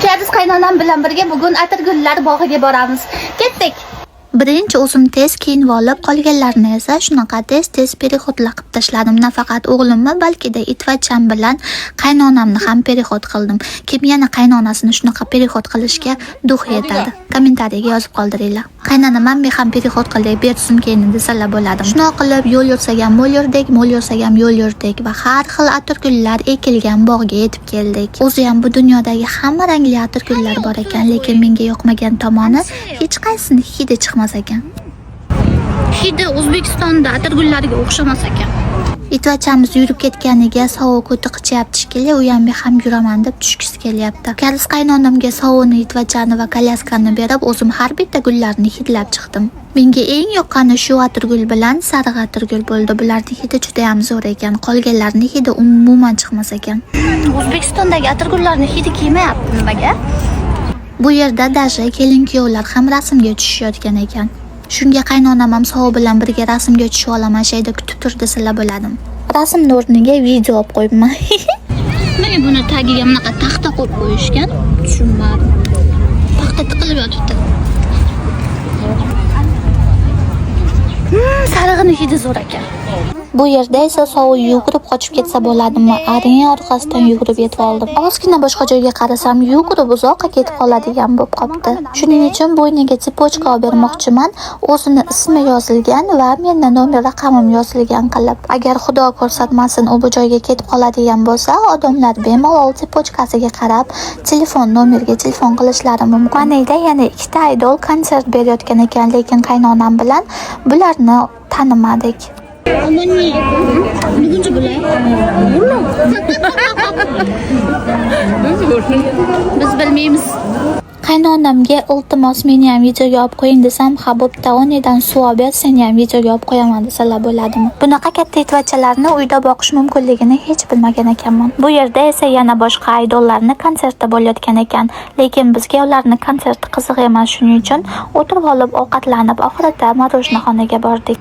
Kariz qaynonam bilan birga bugun atirgullar bog'iga boramiz. Ketdik. Birinchi o'zim tez kiyinib olib, qolganlarini esa shunaqa tez-tez переход lar qilib tashladim. Nafaqat o'g'limni, balkida itvacham bilan qaynonamni ham переход qildim. Kim yana qaynonasini shunaqa переход qilishga дух yetadi? Kommentariyaga yozib qoldiringlar. Qaynonam ham, men ham переход qildik, ber sumkangni desalar bo'ladi. Shunaqa qilib yo'l yursak ham mo'l yurdik, mo'l yursak ham yo'l yurdik va har xil atirgullar ekilgan bog'ga yetib keldik. O'zi ham bu dunyodagi hamma rangli atirgullar bor ekan, lekin menga yoqmagan tomoni hech qaysini hidi chiqmas ekan. Hidi O'zbekistonda atirgullarga o'xshamas ekan. Itvachamiz yurib ketganiga sovuq ko'ti qichyapti shekilli, u ham men ham yuraman deb tushgisi kelyapti. Karis qaynonamga sovuni, itvachani va kolyaskani berib, o'zim har bitta gullarni hidlab chiqdim. Menga eng yoqqani shu atirgul bilan sariq atirgul bo'ldi. Bularning hidi juda ham zo'r ekan. Qolganlarining hidi umuman chiqmas ekan. O'zbekistondagi atirgullarning hidi kelmayapti nimaga? Bu yerda даже kelin kuyovlar ham rasmga tushishayotgan ekan. Shunga qaynonam ham sovuq bilan birga rasmga tushib olaman, shu yerda kutib tur desalar bo'ladimi? Rasmni o'rniga video olib qo'yibman. Nega buni tagiga bunaqa taxta qo'yib qo'yishgan? Tushunmadim. Taxta tiqilib yotibdi. Sarig'ini hidi zo'r ekan. Bu yerda esa sovuq yugurib qochib ketsa bo'ladimi? Aring orqasidan yugurib yetib oldim. Ozgina boshqa joyga qarasam, yugurib uzoqqa ketib qoladigan bo'lib qolibdi. Shuning uchun bo'yniga цепочка olib bermoqchiman. O'zini ismi yozilgan va meni nomer raqamim yozilgan qilib. Agar Xudo ko'rsatmasin, u bu joyga ketib qoladigan bo'lsa, odamlar bemalol цепочка siga qarab telefon nomeriga telefon qilishlari mumkin. Manida yana ikkita idol konsert berayotgan ekan, lekin qaynonam bilan bularni tanimadik. 어머니, 누군지 몰라요? 몰라. 누군지 모르겠어. Biz bilmaymiz. Qaynonamga iltimos, meni ham videoga olib qo'ying desam, ha bo'pti, o'rnidan suv olib ber, seni ham videoga olib qo'yaman desalar bo'ladimi? Bunaqa katta itvachalarni uyda boqish mumkinligini hech bilmagan ekanman. Bu yerda esa yana boshqa aydollarni konserti bo'layotgan ekan, lekin bizga ularni konserti qiziq emas, shuning uchun o'tirib olib ovqatlanib, oxirida мороженое xonaga bordik.